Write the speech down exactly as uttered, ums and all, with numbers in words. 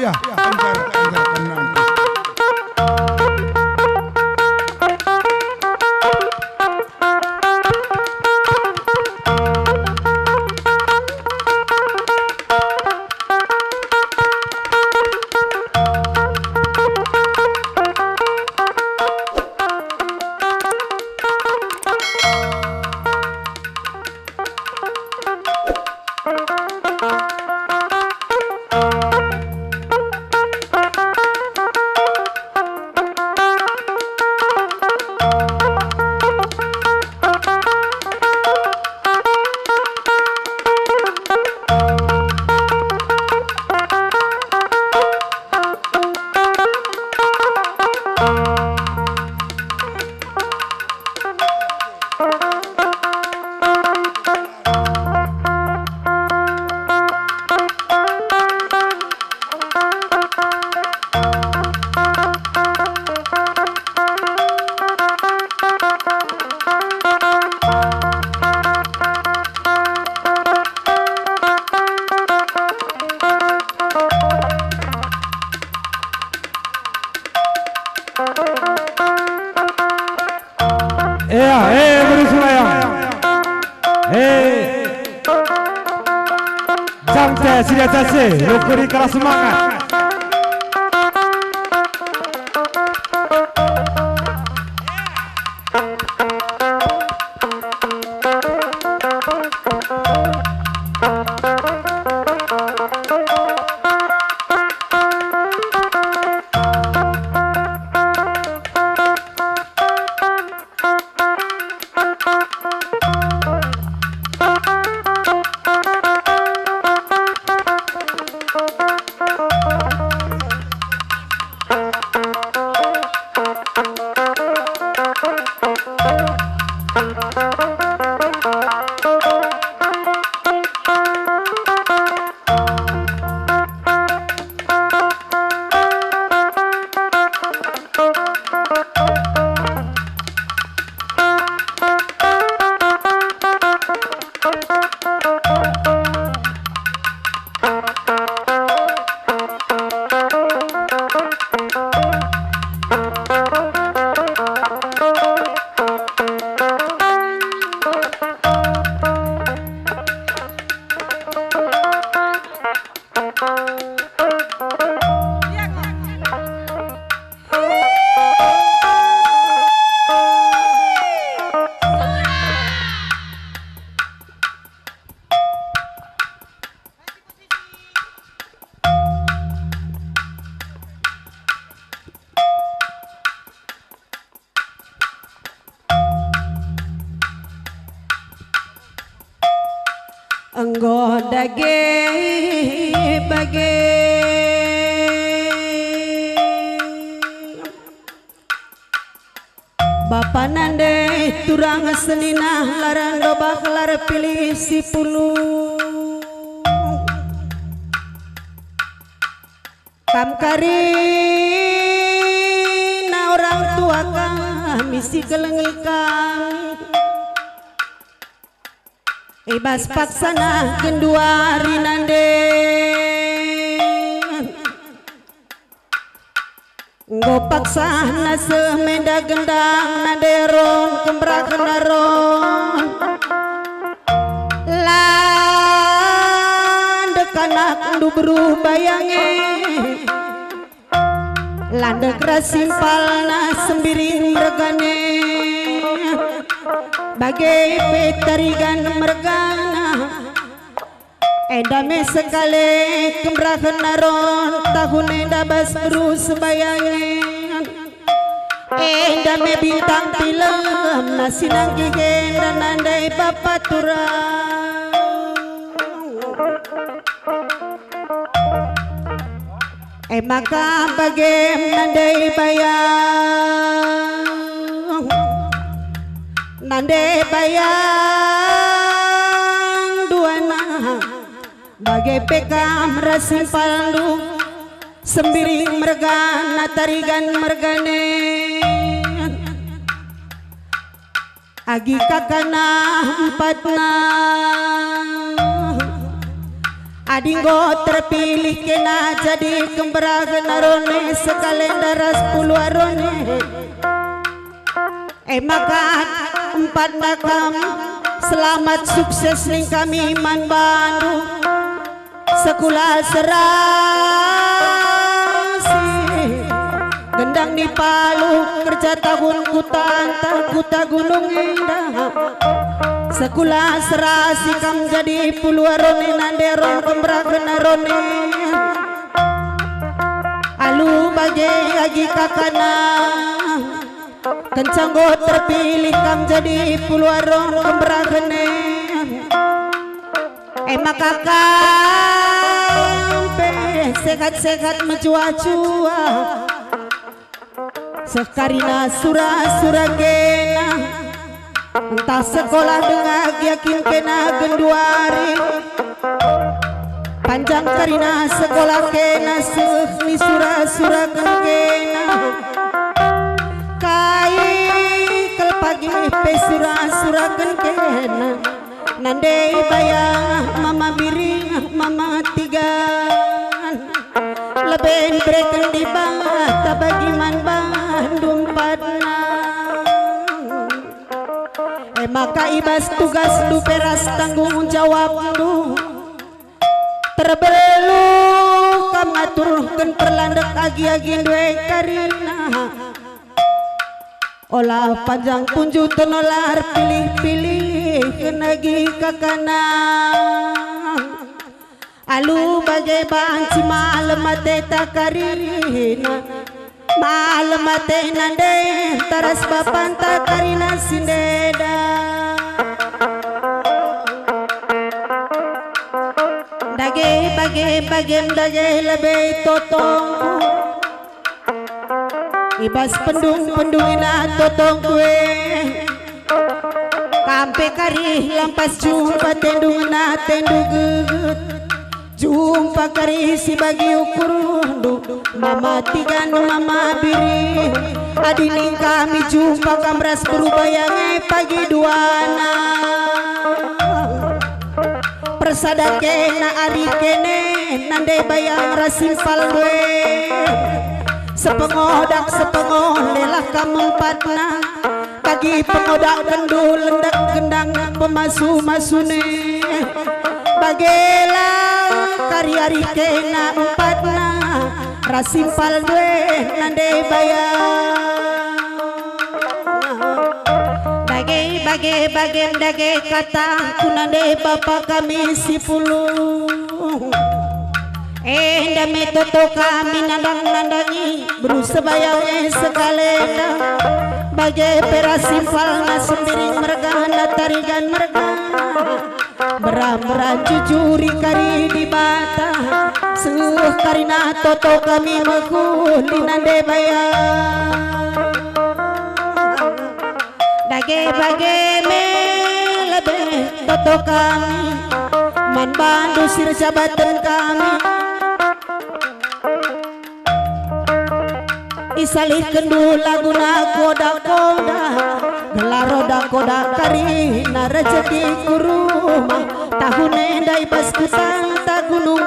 Ya, enggar, enggar, tenang. Ea, eh, beru Selayang. Eh. Jam te, si di atas e, rukuri kalah semangat. Enggo dage bage. Bapa nande turang senina, lar ndobah lar pilih si pulung. Kam karina orang tua kami si kelengi kami. I bas paksana genduari nande. Enggo paksana seh menda gendang nande ron kemberaken ron. Landek anakndu beru bayange. Landek ras simpalna sembiring mergane, bage pe tarigan mergana. Enda me sekale kemberaken ron tahun enda bas beru sembayangen. Enda me bintang filmna si nangkih enda nandai bapa turang. E maka bage nande bayang, nande bayang duana, bage pe kam ras simpalndu, sembiring mergana tarigan mergane. Agi kakana empatna, Adi enggo terpilih kena jadi kemberahen arone sekalenda ras puluh arone. E maka empatna kam selamat sukses ning kami man bandu. Sekula serasi gendang ni palu kerja tahun kuta ntah kuta Gunung Indah. Sekula serasi kam jadi puluh arone nande rom kemberahen arone. Alu bage agi kakana. Kenca enggo terpilih kam jadi puluh arone kemberahen e. E maka kam pe sehat-sehat mejuah-juah. Seh karina sura-sura kena. Ntah sekolah denga yakin kena genduari. Panjang karina sekolah kena seh ni sura-sura kena. Kai kal pagi pe sura-sura kena. Nande baya mama biring mama tigan. Leben bereken Dibata bagi man bandu empatna. E maka i bas tugasndu pe ras tanggung jawabndu, terbelu kam ngaturken perlandek agi-agindu e karina. Ola panjang punjuten, ola erpilih-pilihen agi kakana. Alu bage banci malem ateta karina, malem atena ndeh taras bapanta karina si ndeda. Dage bage bagem dage lebe totongku. I bas pendung-pendung ena totongku e, kam pe kari lampas jumpa tendungna tendu geget. Jumpa kari si bagi ukurndu, mama tigan mama biring. Adi ning kami jumpa kam ras beru bayang e pagi duana. Persada kena ari kene nande bayang ras simpal we. Sepengodak sepengolelah kam empatna. Bagi pengodakenndu lendek gendang pemasu-masune. Bagela kari-ari kena empatna ras simpal due nande bayang. Bage, bage, bagem dage kata ku nande bapa kami si puluh. Enda me toto kami nandang-nandangi beru sebayau e sekalenda. Bage pe ras simpalna sembiring mergana tarigan mergana. Beram-beram jujuri kari Dibata. Seh karina toto kami mehuli nande bayang. Dage bage me lebe toto kami man bandu si erjabaten kami. Isalihkenndu laguna koda-koda, gelar oda-koda karina rejeki ku rumah. Tahun enda i bas kutanta Gunung